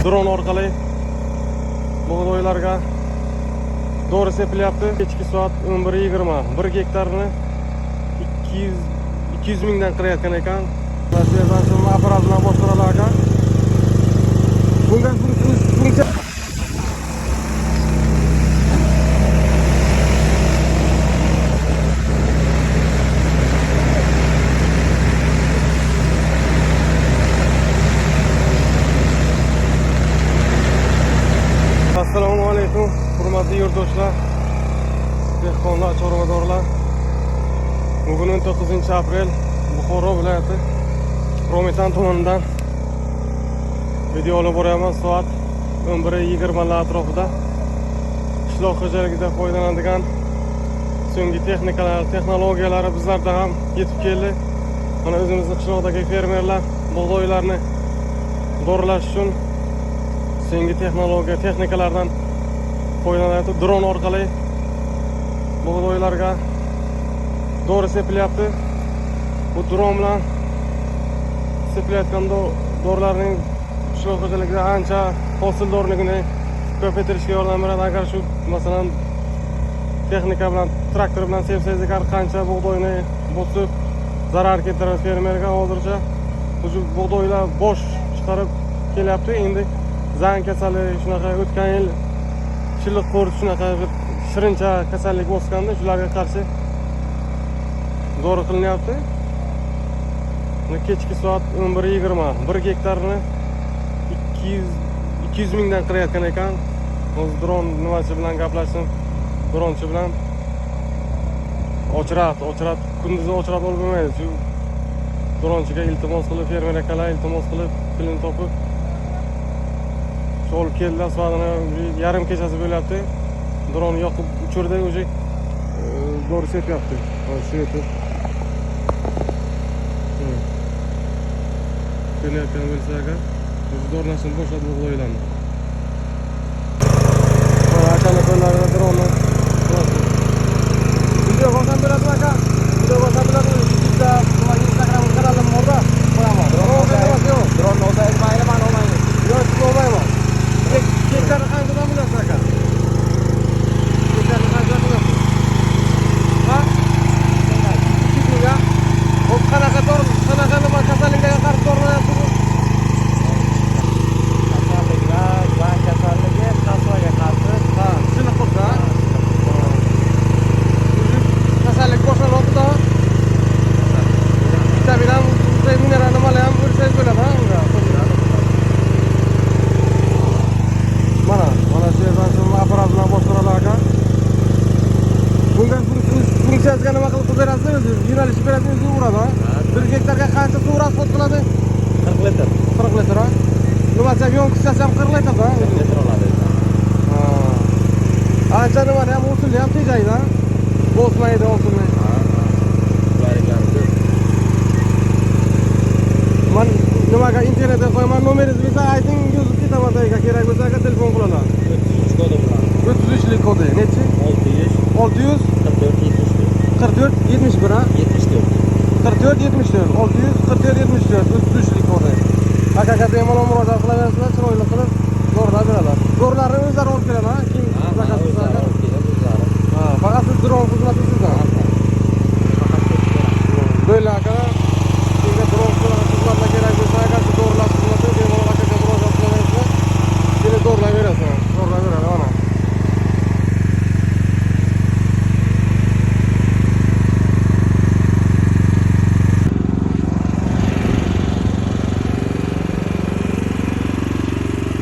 Dron orqali bug'doylarga dori sepilyapti. Kechki soat 11:20. 1 gektarni 200 mingdan qilayotgan ekan. Va shu yerdan shu apparat bilan boshqaradi ekan. Bunga funksiya. Assalomu alaykum, hurmatli yurtdoshlar, dehqonlar, chorvadorlar. Bugun 19 aprel, Buxoro viloyati Romitan tumanidan video olib boryapman. Soat 11:20 atrofida. Qishloq xo'jaligida foydalanadigan so'nggi texnikalar, texnologiyalari bizlarda ham yetib keldi. Mana o'zimizni qishloqdagi fermerlar bug'doylarni dorilash uchun so'nggi texnologiya, texnikalardan foydalanyapti. Dron orqali bug'doylarga dori sepilyapti. Bu dron bilan sepilayotgan dorilarning qishloq xo'jaligida ancha hosildorligini ko'paytirishga yordam beradi. Agar shu masalan texnika bilan, traktor bilan sepsangiz, agar qancha bug'doyni bosib zarar keltiradi fermerga. Hozircha shu bug'doylar bosh chiqarib kelyapti. Endi zang kasali shunaqa o'tgan yil shilliq qurt shunaqa bir shirincha kasallik bosganda shularga qarshi dori qilinyapti. Mana kechki soat 11:20. 1 gektarni 200 mingdan qilayotgan ekan. Hozir dron nimasi bilan gaplashdim. Dronchi bilan ochrat, kunduzi ochrat olib bo'lmaydi. Shu dronchiga iltimos qilib, fermer akalar iltimos qilib, pulini topib shu olib keldilar. Soatini yarim kechasi bo'lyapti. Dron yoqib uchirdi, уже dori sepyapti. Mana shu yerda. Ko'rayotgan bo'lsa agar, o'zi dorilashni boshladi bug'doylarni. Mana akani qo'llarida dronni. Video olsam bo'ladimi aka? Video olsam bo'ladimi? YouTube'da, Instagram kanalim borda qo'yaman. Yo'q. Dronni olsangiz mayli, man olmayman. Yo'q, siz olmayman. Gektarni qanchadan bilasiz aka? Gektarni qanchadan bilasiz? Ha? 200 ming, ha? Xo'p, qanaqa dori, qanaqa nima kasalliklarga qarshi dorilayapsiz bu? Kasalliklar, zang kasalligi, qasvaga qarshi. Ha, shuni qilsa, ha? Kasallik boshlanyapti-da. Vitamin ham, mineral nimalar ham ursangiz bo'ladi, ha, unga. Mana shu yerdan shu apparat bilan boshqaradi aka. Bunga funksiyasiga nima qilib berasiz o'zi? Yo'nalish berasiz, o'zi uradi, ha? 1 gektarga qancha suv расход qiladi? 40 litr. 40 litr, ha? Nimasi ham, yonkissasi ham 40 litr, ha? 40 litr oladi. Ha. Ancha nimani ham, hosilni ham tejaydi, ha? Bosmaydi hosilni. Qulayliklari ko'p. Man nimaga internetga qo'yaman, nomeringizni bersa ayting, yozib ketaman tagiga, kerak bo'lsa aka telefon qilaman. 33 kodi bilan. 33 lik kodi nechi? 600 600 44 74. 44 71, ha? 74. 44 74 600 44 74 33 lik kodi. Akaga bemalol murojaat qilaverasizlar, chiroyli qilib dorilar beradilar. Dorilarni o'zlari olib keladi, ha? Kim zakaz qilsa O'zlari aka? olib kelib, o'zlari. Ha, faqat siz dron xizmati sizdan. Faqat sepib beramiz. Böyle akalar, sizga dron xizmatlar kerak bo'lsa, agar shu dorilar xizmati bemalol akaga murojaat qilaverasizlar. Kelib dorilar berasiz. Dorilar beradi, mana.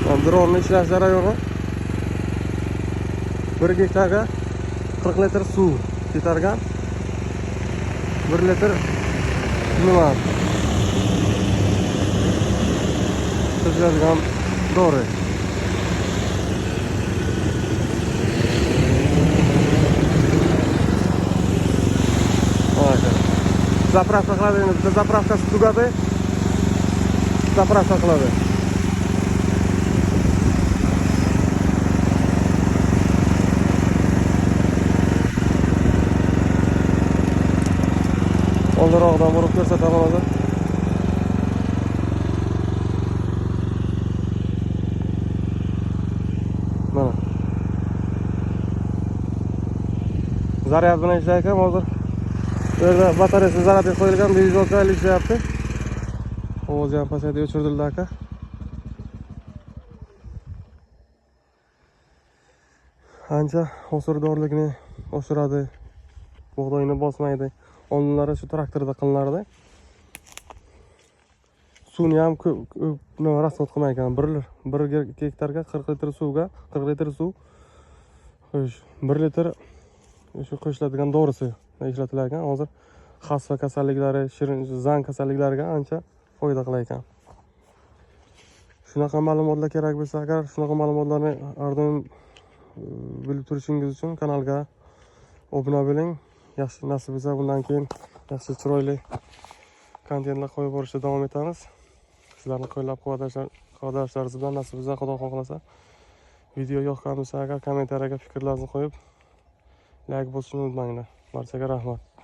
Mana dronni ishlash jarayoni. 1 gektarga 40 litr suv ketargan. 1 litr nima? Sepiladigan dori. Mana aka. Заправка qiladi endi. Bitta заправка si tugadi. Заправка qiladi. Oldinroqdan borib ko'rsataman hozir. Zaryad bilan ishlar ekan hozir. Bu yerda batareyasi zaryadga qo'yilgan, 506 ishlayapti. Ovozi ham pasaydi, o'chirildi aka. Ancha hosildorlikni oshiradi, bug'doyni bosmaydi. Oldinlari shu traktorda qilinardi. Suvni ham ko'p nima rasxod qilmay ekan. Bir gektarga 40 litr suvga, 40 litr suv, xo'sh, 1 litr shu qo'shiladigan dorisi ishlatilar ekan. Hozir xasva kasalliklari, shirin zang kasalliklariga ancha foyda qilar ekan. Shunaqa ma'lumotlar kerak bo'lsa, agar shunaqa ma'lumotlarni har doim bilib turishingiz uchun kanalga obuna bo'ling. Yaxshi nasib bo'lsa, bundan keyin yaxshi chiroyli kontentlar qo'yib borishda davom etamiz. Sizlarni qo'llab-quvvatlashingiz bilan nasib bo'lsa, Xudo xohlasa, video yoqqan bo'lsa, agar kommentariyaga fikrlaringizni qo'yib, like bosishni unutmanglar. Barchaga rahmat.